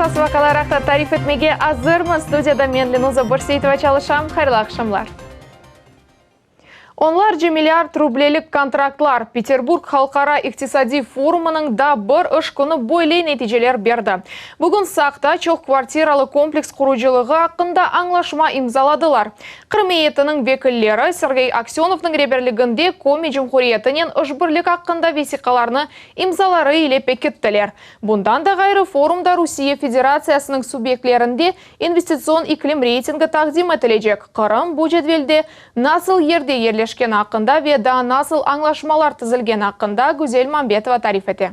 Esas vaqialar aqta tarif etmege azırmız. Studiyada men, Lenuza Börseitova, çalışam. Hayırlı aqşamlar. Onlarca milliard rublelik kontraktlar, Peterburg halqara iqtisadiy forumınıñ da bir iş künü böyle neticeler berdi. Bugün Saqta çoq kvartiralı kompleks qurucılığı aqqında añlaşma imzaladılar. Qırım eyyetiniñ vekilleri Sergey Aksönovnıñ reberliginde Komi Cumhuriyetinen işbirlik aqqında vesiqalarnı imzaları ile pekittiler. Bundan da ğayrı, forumda Rusiye Federatsiyasınıñ subyektlerinde investitsion iklim reytingi taqdim etilecek, Qırım bu cedvelde nasıl yerde yerleşkeni aqqında ve daa nasıl añlaşmalar tizilgeni aqqında Güzel Mambetova tarif ete.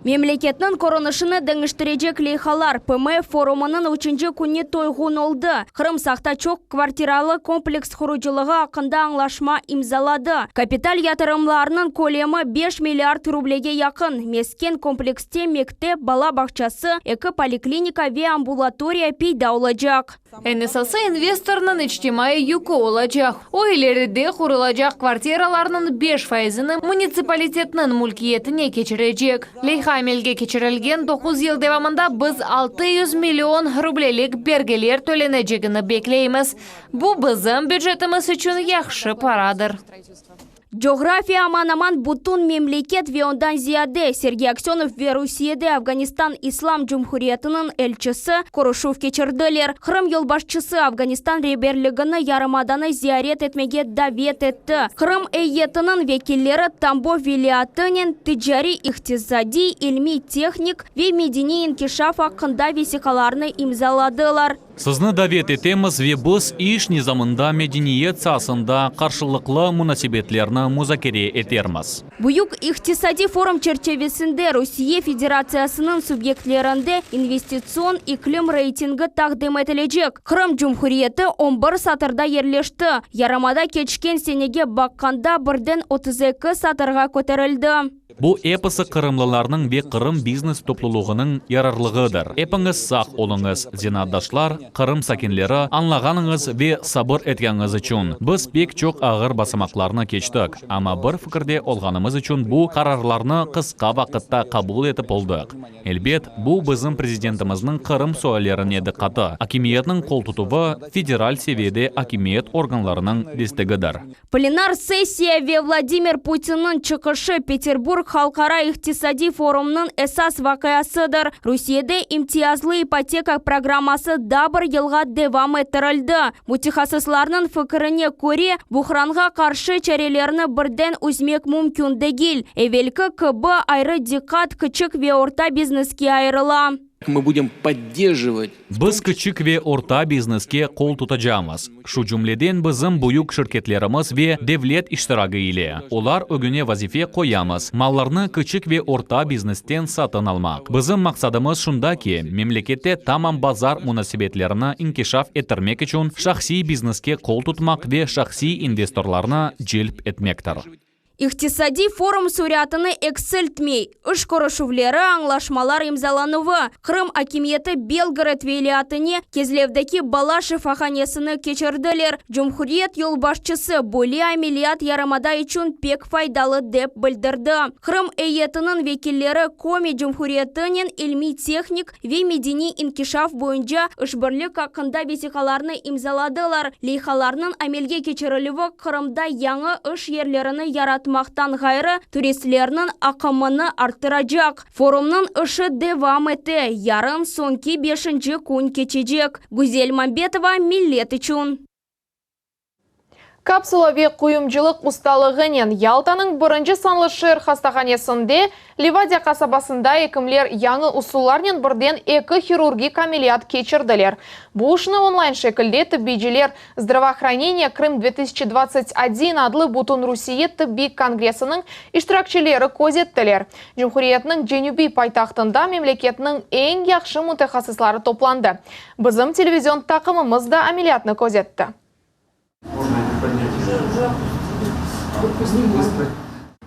Memleketniñ körünişini deñiştirecek leyhalar PM forumınıñ üçünci künü toyğun oldı. Qırım Saqta çoq kvartiralı kompleks qurucılığı aqqında añlaşma imzaladı. Kapital yatırımlarnıñ kölemi beş milliard rublege yaqın. Mesken komplekste mektep, bala bağçası, eki poliklinika ve ambulatoriya peyda olacaq. Eñ esası, investornıñ içtimaiy yükü olacaq. O, ileride qurulacaq kvartiralarnıñ beş faizini munitsipalitetniñ mülkiyetine keçirecek. Leyha amelge keçirilgen doquz yıl devamında biz 600 million rublelik bergiler tölenecegini bekleymiz. Bu bizim bücetimiz içün yahşı paradır. Coğrafiya aman-aman bütün memleket ve ondan ziyade, Sergey Aksönov ve Rusiyede Afganistan İslam Cumhuriyetiniñ elçisi körüşüv keçirdiler. Qırım yolbaşçısı Afganistan reberligini yarımadanı ziyaret etmege davet etti. Qırım eyyetiniñ vekilleri Tambov vilâyetinen ticariy-iqtisadiy, ilmiy-tehnik ve medeniy inkişaf aqqında vesiqalarnı imzaladılar. Sizni davet etemiz ve biz iş nizamında medeniyet saasında qarşılıqlı munasebetlerni muzakere etermiz. Büyük iqtisadiy forum çerçevesinde Rusiye Federatsiyasınıñ subyektlerinde investitsion iklim reytingi taqdim etilecek. Qırım Cumhuriyeti on bir satırda yerleşti, yarımada keçken senege baqqanda birden 32 satırğa köterildi. Bu episi qırımlılarnıñ ve Qırım biznes toplulığınıñ yararlığıdır. Epiñiz sağ oluñız, zenaatdaşlar, Qırım sakinleri, añlağanıñız ve sabır etkeñiz içün. Biz pek çoq ağır basamaqlarnı keçtik, amma bir fikirde olğanımız içün bu qararlarnı qısqa vaqıtta qabul etip oldıq. Elbet, bu bizim prezidentimizniñ Qırım suallerine diqqatı, akimiyetniñ qoltutuvı, federal seviyede akimiyet organlarınıñ destegidir. Plenar sessiya ve Vladimir Putinniñ çıqışı Peterburg halqara iqtisadiy forumnıñ esas vaqiasıdır. Rusiyede imtiyazlı ipoteka programması daa bir yılğa devam ettirildi. Mütehassıslarnıñ fikirine köre, buhranğa qarşı çarelerni birden üzmek mümkün degil. Evelki kibi ayrı diqqat kiçik ve orta bizneske ayırıla. Mı budem podderjivat. Biz kiçik ve orta bizneske qol tutacamız, şu cümleden bizim büyük şirketlerimiz ve devlet iştiragi ile. Olar ögüne vazife qoyamız, mallarnı kiçik ve orta biznesten satın almaq. Bizim maqsadımız şunda ki, memlekette tamam bazar munasebetlerini inkişaf ettirmek içün şahsiy bizneske qol tutmaq ve şahsiy investorlarnı celp etmektir. İqtisadiy forum süratını eksiltmey, iş körüşüvleri, añlaşmalar imzalanuvı, Qırım akimiyeti Belgorod vilâyetine Kezlevdeki bala şifahanesini keçirdiler. Cumhuriyet yolbaşçısı, böyle ameliyat yarımada içün pek faydalı, dep bildirdi. Qırım eyyetiniñ vekilleri Komi Cumhuriyetinen ilmiy-tehnik ve medeniy inkişaf boyunca işbirlik aqqında vesiqalarnı imzaladılar. Leyhalarnıñ amelge keçirilüvi Qırımda yañı iş yerlerini yaratmaqtan ğayrı, turistlerniñ aqımını arttıracaq. Forumnıñ işi devam ete, yarın soñki beşinci kün keçecek. Güzel Mambetova, Millet içün. Kapsula ve quyumcılıq ustalığınen Yaltanıñ birinci sanlı şeer hastahanesinde Livadiya qasabasında ekimler yañı usullarnen birden eki hirurgik ameliyat keçirdiler. Bu işni onlayn şekilde tıbbiyciler Zdravoohraneniye Krım 2021 adlı Bütünrusiye tıbbiy kongressiniñ iştirakçileri közettiler. Cumhuriyetniñ cenübiy paytahtında memleketniñ eñ yahşı mütehassısları toplandı. Bizim televizion taqımımız da ameliyatnı közetti.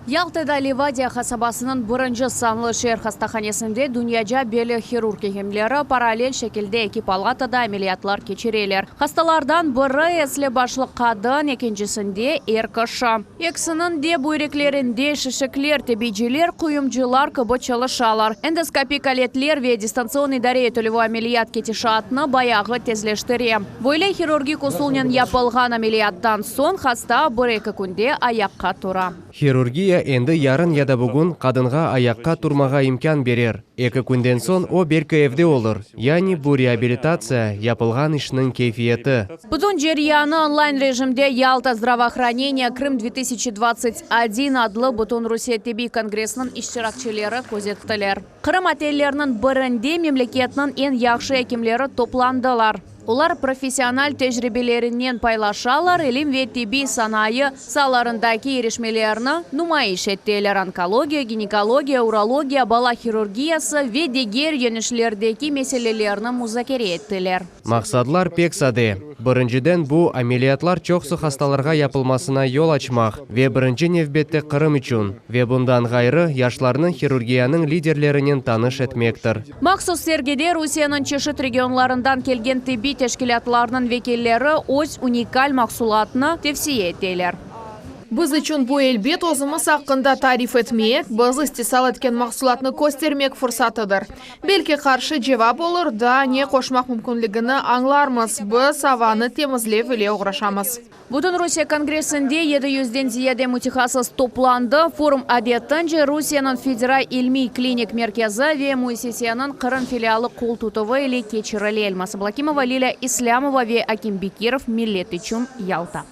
Yaltada Livadiya qasabasınıñ birinci sanlı şeer hastahanesinde dünyaca belli hirurg ekimleri parallel şekilde eki palatada ameliyatlar keçireler. Hastalardan biri esli-başlı qadın, ekincisinde er kişi. Ekisiniñ de büyreklerinde şişikler, tibiyciler quyumcılar kibi çalışalar. Endoskopik aletler ve distantsion idare etilüvi ameliyat ketişatını bayağı tezleştire. Böyle hirurgik usulnen yapılğan ameliyattan soñ hasta bir-eki künde ayaqqa tura. Hirurgiya endi yarın ya da bugün qadınğa ayaqqa turmağa imkân berer. Eki künden soñ o belki evde olur. Yani bu reabilitatsiya, yapılğan işniñ keyfiyeti. Bütün ceryanı onlayn rejimde Yalta zdravoohraneniya Krım 2021 adlı Bütünrusiye tibbiy kongressiniñ iştirakçileri közettiler. Qırım otelleriniñ birinde memleketniñ eñ yahşı ekimleri toplandılar. Olar professional tecribelerinen paylaşalar, ilim ve tibbiy sanayı saalarındaki irişmelerini numayış ettiler, onkologiya, ginekologiya, urologiya, bala hirurgiyası ve diger yönüşlerdeki meselelerni muzakere ettiler. Maqsadlar pek sade. Birinciden, bu, ameliyatlar çoqsu hastalarğa yapılmasına yol açmaq ve birinci nevbette Qırım içün, ve bundan ğayrı, yaşlarnı hirurgiyanıñ liderlerinen tanış etmektir. Mahsus sergide Rusiyeniñ çeşit regionlarından kelgen tibbiy teşkilâtlarnıñ vekilleri öz unikal mahsulatını tevsiye eteler. Biz içün bu, elbet, özümiz aqqında tarif etmek, biz istisal etken mahsulatnı köstermek fırsatıdır. Belki qarşı cevap olur, daa ne qoşmaq mümkünligini añlarmız. Biz avanı temizlev ile oğraşamız. Bütün Rusiye kongressinde yedi yüzden ziyade mütehassıs toplandı. Forum adetince Rusiyeniñ Federal ilmiy klinik merkezi ve müessiseniñ Qırım filialı qol tutuvı ile keçirile. Elmaz Ablâkimova, Lilâ İslâmova ve Akim Bekirov, Millet içün, Yalta.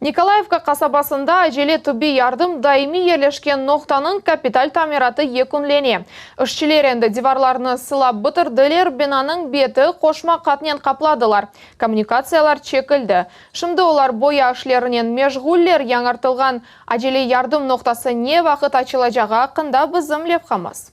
Nikolayevka qasabasında acele tibbiy yardım daimiy yerleşken noqtanıñ kapital tamiratı yekünlene. İşçiler endi divarlarnı sılap bitirdiler, binanıñ beti qoşma qatnen qapladılar, kommunikatsiyalar çekildi. Şimdi olar boya işlerinen meşğuller, yañartılğan acele yardım noqtası ne vaqıt açılacağı aqqında bizim levhamız.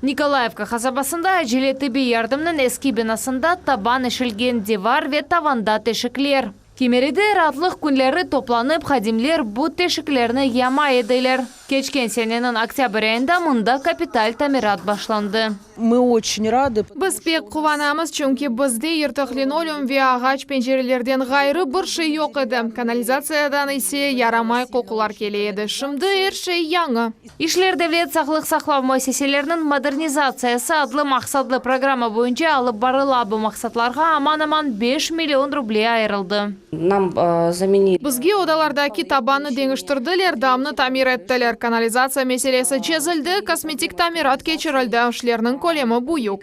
Nikolayevka qasabasında acele tibbiy yardımnıñ eski binasında taban eşilgen, divar ve tavanda teşikler. Kemeride raatlıq künleri toplanıp, hadimler bu teşiklerni yamay ediler. Keçken seneniñ oktâbr ayında mında kapital tamirat başlandı. Mı oçün radı. Biz pek quvanamız, çünki bizde yırtıq linoleum ve ağaç pencerelerden ğayrı bir şey yoq edi, kanalizatsiyadan ise yaramay qoqular kele edi. Şimdi er şey yañı. İşler Devlet sağlıq saqlav müessiseleriniñ modernizatsiyası adlı maqsatlı programma boyunca alıp barıla. Bu maqsatlarğa aman-aman beş million ruble ayırıldı. Nam zamenili. Bizge odalardaki tabannı deñiştirdiler, damnı tamir ettiler, kanalizatsiya meselesi çezildi, kosmetik tamirat keçirildi. İşlerniñ kölemi büyük.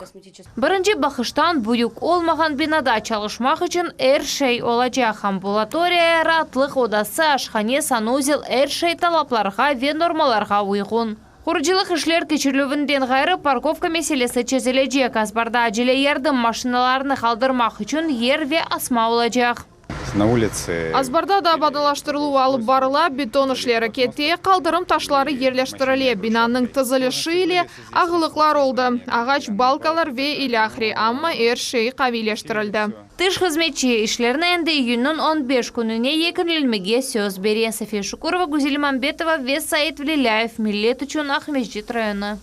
Birinci baqıştan büyük olmağan binada çalışmaq içün er şey olacaq, ambulatoriya, raatlıq odası, aşhane, sanuzel, er şey talaplarğa ve normalarğa uyğun. Qurucılıq işler keçirilüvinden ğayrı, parkovka meselesi çezilecek, azbarda acele yardım maşinalarını qaldırmaq içün yer ve asma olacaq. Azbarda da abadanlaştırıluv alıp barıla, beton işleri kete, qaldırım taşları yerleştirile, binanıñ tizilişi ile ağırlıqlar oldı, ağaç balkalar ve ilâhre, amma er şey qaviyleştirildi. Tış hızmetçi, işlerni endi iyünniñ on beş kününe yekünlenmege söz bere. Safiye Şukurova, Güzel Mambetova ve Said Velilâyev, Millet içün, Aqmescit rayonı.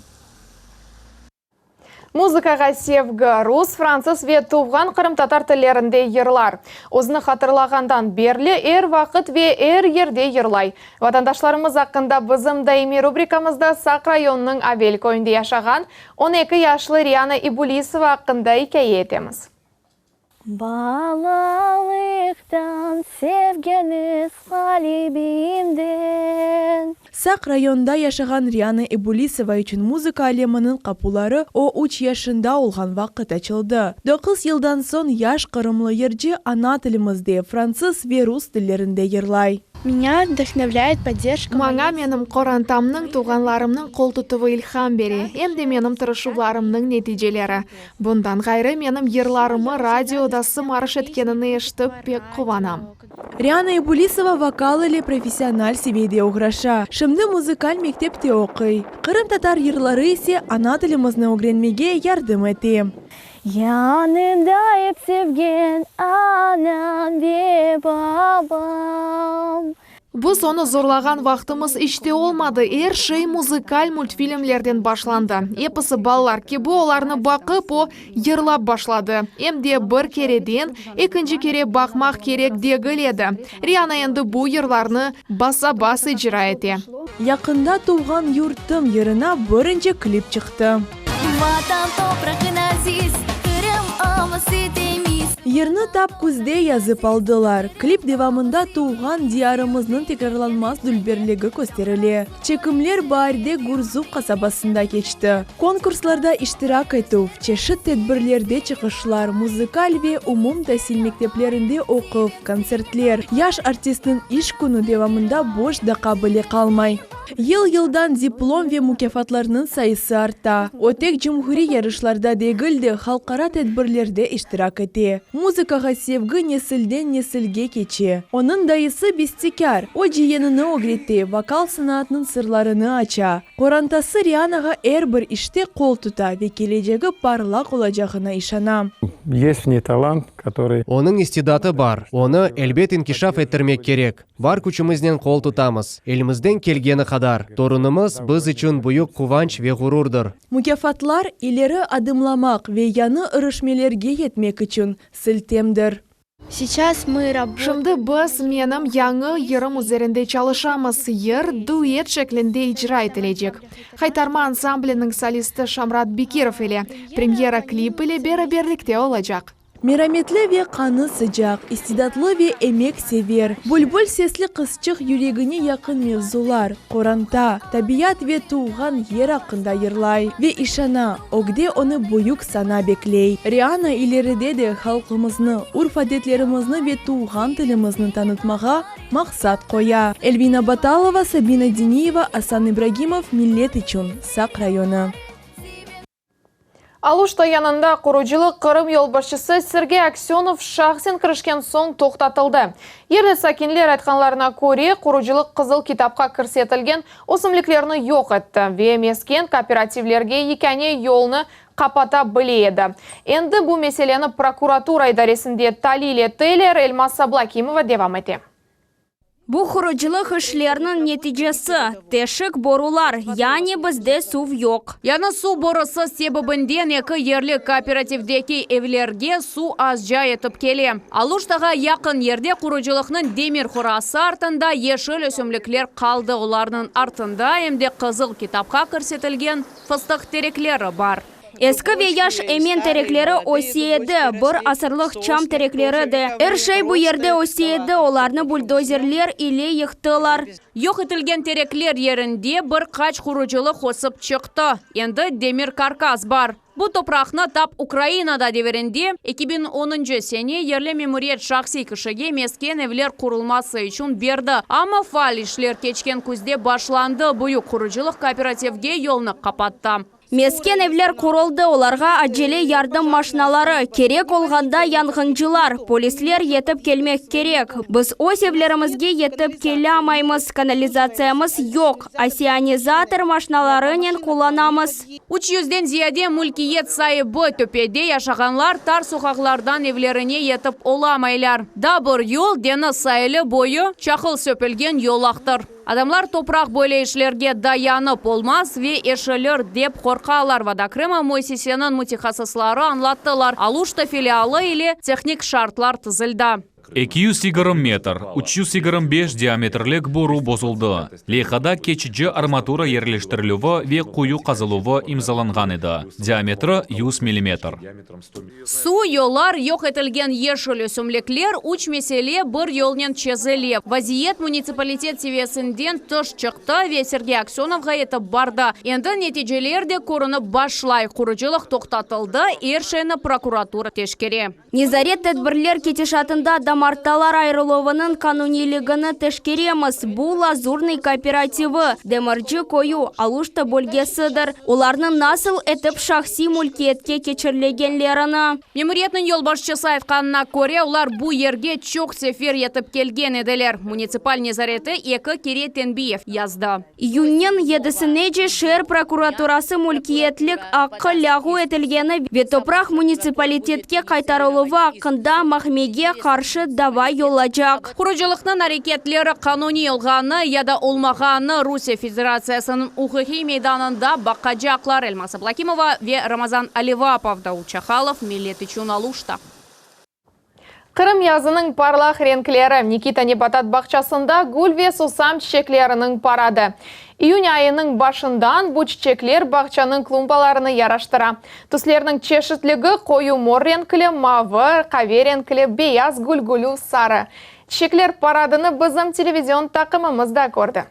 Muzıkağa sevgi, rus, fransız ve tuvğan qırımtatar tillerinde yırlar. Özüni hatırlağandan berli er vaqıt ve er yerde yırlay. Vatandaşlarımız aqqında bizim daimiy rubrikamızda Saq rayonınıñ Avel köyünde yaşağan on eki yaşlı Riana İbulisova aqqında ikâye etemiz. Balalıqtan sevgeniz qalbimden. Saq rayonında yaşağan Riana Ebulisova içün muzıka aleminiñ qapuları o üç yaşında olğan vaqıt açıldı. Doquz yıldan soñ yaş qırımlı yırcı ana tilimizde, fransız ve rus tillerinde yırlay. Меня вдохновляет поддержка. Maña menim qorantamnıñ, tuvğanlarımnıñ qoltutuvı ilham bere, em de menim tırışuvlarımnıñ neticeleri. Bundan ğayrı, menim yırlarımı radioda sımarış etkenini eşitip pek quvanam. Riana Ebulisova vokal ile professional seviyede oğraşa. Şimdi muzıkal mektepte oquy. Qırımtatar yırları ise ana tilimizni ögrenmege yardım ete. Yanımda ep sevgen anam ve babam. Biz onı zorlağan vaqtımız iç te olmadı, er şey muzıkal multfilmlerden başlandı. Episi balalar kibi olarnı baqıp, o, yırlap başladı. Em de bir kereden ekinci kere baqmaq kerek degil edi. Riana endi bu yırlarnı basa-bas icra ete. Yaqında Tuvğan yurtum yırına birinci klip çıqtı. Vatan toprağın aziz, Qırım avası temiz. Yırnı tap küzde yazıp aldılar. Klip devamında tuvğan diyarımıznıñ tekrarlanmaz dülberligi kösterile. Çekimler baarde Gurzuf qasabasında keçti. Konkurslarda iştirak etüv, çeşit tedbirlerde çıqışlar, muzıkal ve umumtasil mekteplerinde oquv, kontsertler, yaş artistniñ iş künü devamında boş daqqa bile qalmay. Yıl-yıldan diplom ve mukâfatlarnıñ sayısı arta. O, tek cumhuriy yarışlarda degil de, halqara tedbirlerde iştirak ete. Muzıkağa sevgi nesilden nesilge keçe. Onıñ dayısı bestekâr, o ciyenini ögrete, vokal sanaatınıñ sırlarını aça. Qorantası Rianağa er bir işte qol tuta ve kelecegi parlaq olacağına işana. Есть в ней талант, который. Onıñ istidatı bar, onı, elbet, inkişaf ettirmek kerek. Bar küçümiznen qol tutamız, elimizden kelgeni qadar. Torunımız biz içün büyük quvanç ve ğururdır. Mukâfatlar, ileri adımlamaq ve yañı irişmelerge yetmek içün siltemdir. Seyças mı rabotayem. Şimdi biz menim yañı yırım üzerinde çalışamız, yır duet şeklinde icra etilecek. Haytarma ansambliniñ solisti Şamrat Bekirov ile premyera klip ile beraberlikte olacaq. Merametli ve qanı sıcaq, istidatlı ve emek sever, bülbül sesli qızçıq yüregine yaqın mevzular, qoranta, tabiat ve tuvğan yer aqqında yırlay ve işana, ögde onı büyük sana bekley. Riana ileride de halqımıznı, urf-adetlerimizni ve tuvğan tilimizni tanıtmağa maqsat qoya. Elvina Batalova, Sabina Diniyeva, Asan İbragimov, Millet içün, Saq rayonı. Aluşta yanında qurucılıq Qırım yolbaşçısı Sergey Aksönov şahsen kirişken soñ toqtatıldı. Yerli sakinler aytqanlarına köre, qurucılıq Qızıl kitapqa kirsetilgen ösümliklerni yoq etti ve mesken kooperativlerge yekâne yolnı qapata bile edi. Endi bu meseleni prokuratura idaresinde talil eteler, Elmaz Sablakimova devam ete. Bu qurucılıq işlerniñ neticesi, teşik borular, yani bizde suv yoq. Yañı suv borusı sebebinden eki yerli kooperativdeki evlerge suv azca yetip kele. Aluştağa yaqın yerde qurucılıqnıñ demir qorası artında yeşil ösümlikler qaldı, olarnıñ artında em de Qızıl kitapqa kirsetilgen fıstıq terekleri bar. Eski ve yaş emen terekleri öse edi, bir asırlıq çam terekleri de. Er şey bu yerde öse edi, olarnı buldozerler ile yıqtılar. Yoq etilgen terekler yerinde bir qaç qurucılıq ösip çıqtı. Endi demir karkas bar. Bu topraqnı tap Ukrainada devirinde, 2010-ncı sene, yerli memuriyet şahsiy kişige mesken evler qurulması içün berdi. Amma faal işler keçken küzde başlandı, büyük qurucılıq kooperativge yolnı qapattı. Mesken evler quruldı, olarğa acele yardım maşinaları, kerek olğanda yanğıncılar, polisler yetip kelmek kerek. Biz öz evlerimizge yetip kelâmaymız, kanalizatsiyamız yoq, aseanizator maşinalarınen qullanamız. Üç yüzden ziyade mülkiyet saibi, töpede yaşağanlar tar soqaqlardan evlerine yetip olamaylar. Daa bir yol, deñiz saili boyu çaqıl söpülgen yolaqtır. Adamlar topraq böyle işlerge dayanıp olmaz ve eşilir, dep qorqalar, Voda Krıma müessiseniñ mütehassısları añlattılar, Aluşta filialı ile tehnik şartlar tizildi. 220 metr, 325 diametrlik boru bozuldı. Leyhada keçici armatura yerleştirilüvi ve quyu qazıluvı imzalanğan edi, diametri 100 millimetr. Suv, yollar, yoq etilgen yeşil ösümlikler, üç mesele bir yolnen çezile. Vaziyet munitsipalitet seviyesinden tış çıqtı ve Sergey Aksönovğa yetip bardı. Endi neticeler de körünip başlay, qurucılıq toqtatıldı, er şeyni prokuratura teşkere. Nezaret tedbirler ketişatında damartalar ayırıluvınıñ qanuniyligini teşkeremiz. Bu Lazurnıy kooperativi, Demirci köyü, Aluşta bölgesidir. Olarnı nasıl etip şahsiy mülkiyetke keçirilegenlerini. Memuriyetniñ yolbaşçısı aytqanına köre, olar bu yerge çoq sefer yetip kelgen ediler. Munitsipal nezareti eki kere tenbiyev yazdı. İyünniñ yedisinece şeer prokuraturası mülkiyetlik aqqı lâğu etilgeni ve topraq munitsipalitetke qaytarıluvı aqqında mahmege qarşı. endi dava yollacaq. Qurucılıqnıñ areketleri qanuniy olğanı ya da olmağanı Rusiye Federatsiyasınıñ uquqiy meydanında baqacaqlar, Elmaz Ablâkimova ve Ramazan Alivapov, Davut Çahalov, Millet içün Aluşta. Qırım yazınıñ parlaq renkleri, Nikita nebatat bağçasında gül ve susam çiçekleriniñ paradı. İyün ayınıñ başından bu çiçekler bağçanıñ klumbalarını yaraştıra. Tüslerniñ çeşitligi, qoyu mor renkli, mavı, qave renkli, beyaz, gülgülü, sarı. Çiçekler paradını bizim televizion taqımımız da kördi.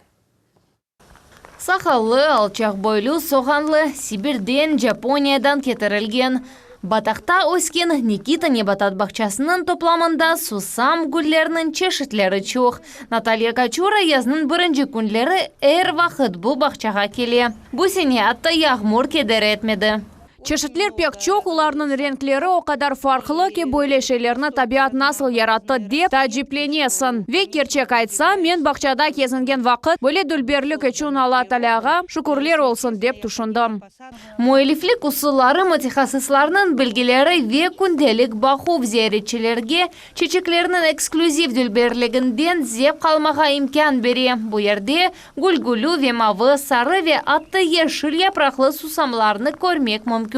Saqallı, alçaq boylu, soğanlı, Sibirden, Japoniyadan ketirilgen, bataqta ösken Nikita nebatat bağçasınıñ toplamında susam gülleriniñ çeşitleri çoq. Natalya Kaçura yaznıñ birinci künleri er vaqıt bu bağçağa kele. Bu sene atta yağmur keder etmedi. Çeşitler pek çoq, olarnıñ renkleri o qadar farqlı ki, böyle şeylerni tabiat nasıl yarattı dep taaciplenesiñ. Ve kerçek aytsam, men bağçada kezingen vaqıt, böyle dülberlik içün Alla Taalâğa şükürler olsun dep tüşündim. Müelliflik usulları, mütehassıslarnıñ bilgileri ve kündelik baquv ziyaretçilerge çiçeklerniñ eksklüziv dülberliginden zevq almağa imkân bere. Bu yerde Gülgülü ve mavı, sarı ve atta yeşil yapraqlı susamlarnı körmek mümkün.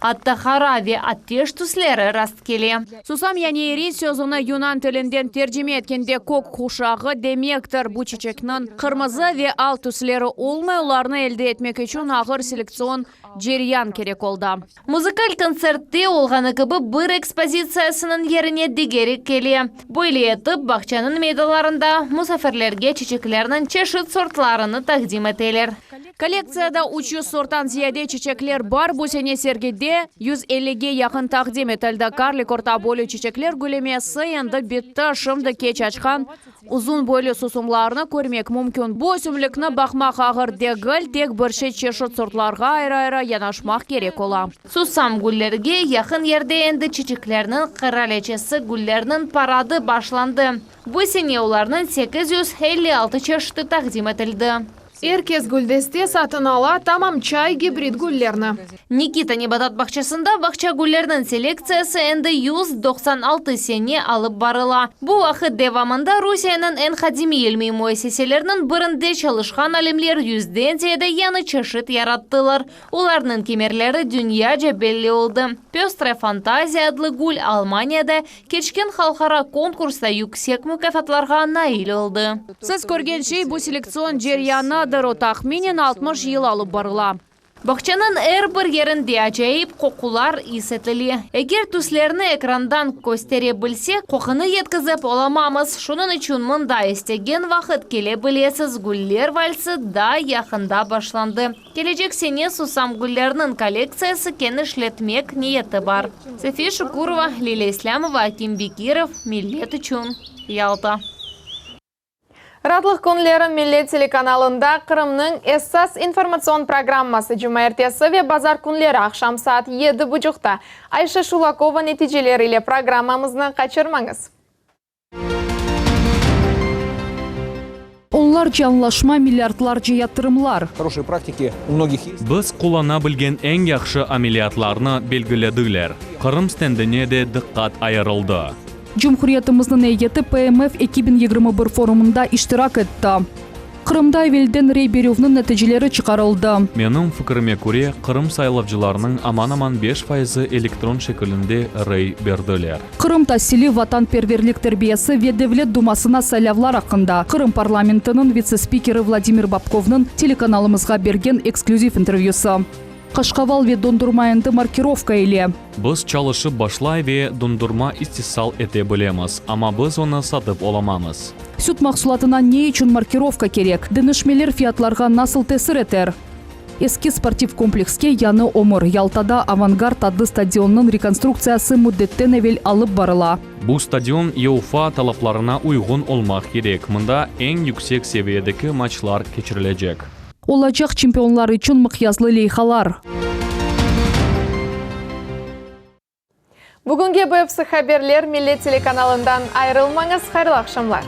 Atta qara ve ateş tüsleri rastkele. Susam yani iris sözüni yunan tilinden tercime etkende kök quşağı demektir. Bu çiçekniñ qırmızı ve al tüsleri olmay, olarnı elde etmek içün ağır selektsion ceryan kerek oldı. Muzıkal kontsertte olğanı kibi bir ekspozitsiyasınıñ yerine digeri kele. Böyle etip, bağçanıñ meydanlarında musafirlerge çiçeklerniñ çeşit sortlarını taqdim eteler. Kollektsiyada 300 sorttan ziyade çiçekler bar, bu sene sergide 150-ge yaqın taqdim etildi. Karlik orta boylu çiçekler güllemesi endi bitti, şimdi keç açqan Uzun boylu susumlarnı körmek mümkün. Bu ösümlikni baqmaq ağır degil, tek bir şey çeşit sortlarğa ayrı-ayrı yanaşmaq kerek ola. Susam güllerge yaqın yerde endi çiçeklerniñ qıraliçesi güllerniñ paradı başlandı. Bu sene olarnıñ 856 çeşiti taqdim etildi. Er kes güldeste satın ala, tamam çay gibrid güllerni. Nikita nebatat bağçasında bağça güllerniñ selektsiyası endi 196 sene alıp barıla. Bu vaqıt devamında Rusiyeniñ eñ qadimiy ilmiy müessiseleriniñ birinde çalışqan alimler yüzden ziyade yañı çeşit yarattılar. Olarnıñ kemerleri dünyaca belli oldı. Pöstraya fantaziya adlı gül Almaniyada Keçken halqara konkursta yüksek mukâfatlarğa nail oldı. Siz körgen şey, bu selektsion ceryanıdır, o tahminen 60 yıl alıp barıla. Bağçanıñ er bir yerinde acayip qoqular is etile. Eger tüslerni ekrandan köstere bilsek, qoqunı yetkizip olamamız. Şunıñ içün mında istegen vaqıt kele bilesiz, güller valsı daa yaqında başlandı. Kelecek sene susam gülleriniñ kollektsiyası kenişletmek niyeti bar. Safiye Şukurova, Lilâ İslâmova, Akim Bekirov, Millet içün, Yalta. Raatlıq künleri Millet telekanalında Qırımnıñ esas informatsion programması cumaertesi ve bazar künleri aqşam saat yedi buçuqta Ayşe Şulakova neticeleri ile programmamıznı qaçırmañız. Onlarca añlaşma, milliardlarca yatırımlar. Хорошие практики у многих есть. Biz qullana bilgen eñ yahşı ameliyatlarnı belgilediler. Qırım stendine de diqqat ayırıldı. Cumhuriyetimizniñ eyyeti PMF 2021 forumında iştirak etti. Qırımda evelden rey berüvniñ neticeleri çıqarıldı. Menim fikrime köre, Qırım saylavcılarınıñ aman-aman beş fayızı elektron şekilinde rey berdiler. Qırım tasili, vatanperverlik terbiyesi ve Devlet dumasına saylavlar aqqında Qırım parlamentiniñ vitse-spikeri Vladimir Bobkovnıñ telekanalımızğa bergen eksklüziv intervyüsı. Qaşqaval ve dondurma endi markirovka ile. Biz çalışıp başlay ve dondurma istisal ete bilemiz, amma biz onı satıp olamamız. Süt mahsulatına ne içün markirovka kerek? Deñişmeler fiyatlarğa nasıl tesir eter? Eski sportiv komplekske yañı ömür, Yaltada Avangard adlı stadionnıñ rekonstruktsiyası müddetten evel alıp barıla. Bu stadion UEFA talaplarına uyğun olmaq kerek, mında eñ yüksek seviyedeki maçlar keçirilecek. Olacaq çempionlar içün mıqyaslı leyhalar. Bugünge bu episi haberler, Millet telekanalından ayırılmañız, hayırlı aqşamlar.